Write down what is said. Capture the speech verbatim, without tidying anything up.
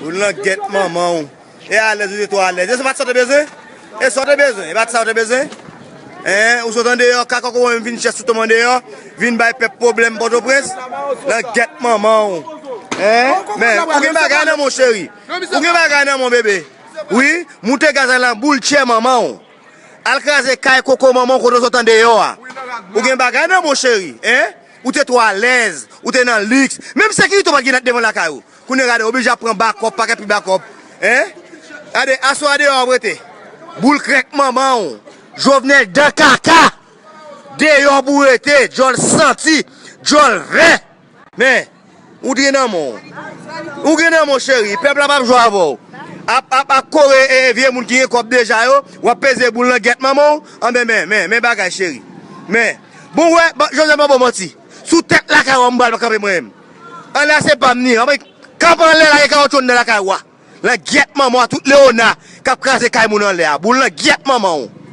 Ou langyèt manman w. E alèz ou te twò alèz. E se pa t sa w te bezwen? E sa w te bezwen? E pa t sa w te bezwen? Hein? Ou sot andeyò, kaka kòkò menm vin chèch sou tonm andeyò, vin bay pèp pwoblèm Pòtoprens. Langyèt manman w. Hein? Men, ou gen bagay nan men w cheri. Ou gen bagay nan men w bebe. Wi, moute gaz la nan boul tchè manman w. Al kraze kay koko manman w kote w sot andeyò a. Ou gen bagay nan men w cheri. Hein? Ou te twò alèz, ou te nan liks. Menm sekirite w pa t gen nan devan lakay ou. Kounye a gade, oblije ap pran bakòp, pakèt pi bakòp. Hein? Gade, aswè a deyò w ap rete. Boul krèk manman w. Jovenel dan kaka. Deyò pou w rete, djòl santi, djòl vè. Men, ou gen nan men w. Ou gen nan men w cheri, pèp la p ap jwe avè w. Ap, ap, ap kore e, e vye moun ki gen kòb deja yo, w ap peze boul langyèt manman w. Anben, men, men, men bagay cheri. Men, bon, wè, ba- Joseph, mwen ba w manti. Sou tèt lakay ou an m pral kanpe mwen menm. Anlè a se pa m ni. Anben, kanpe anlè la, gen kawotchou anndan lakay ou a. Langyèt manman w a, tout Leona k ap kraze kay moun anlè a. Boul langyèt manman w.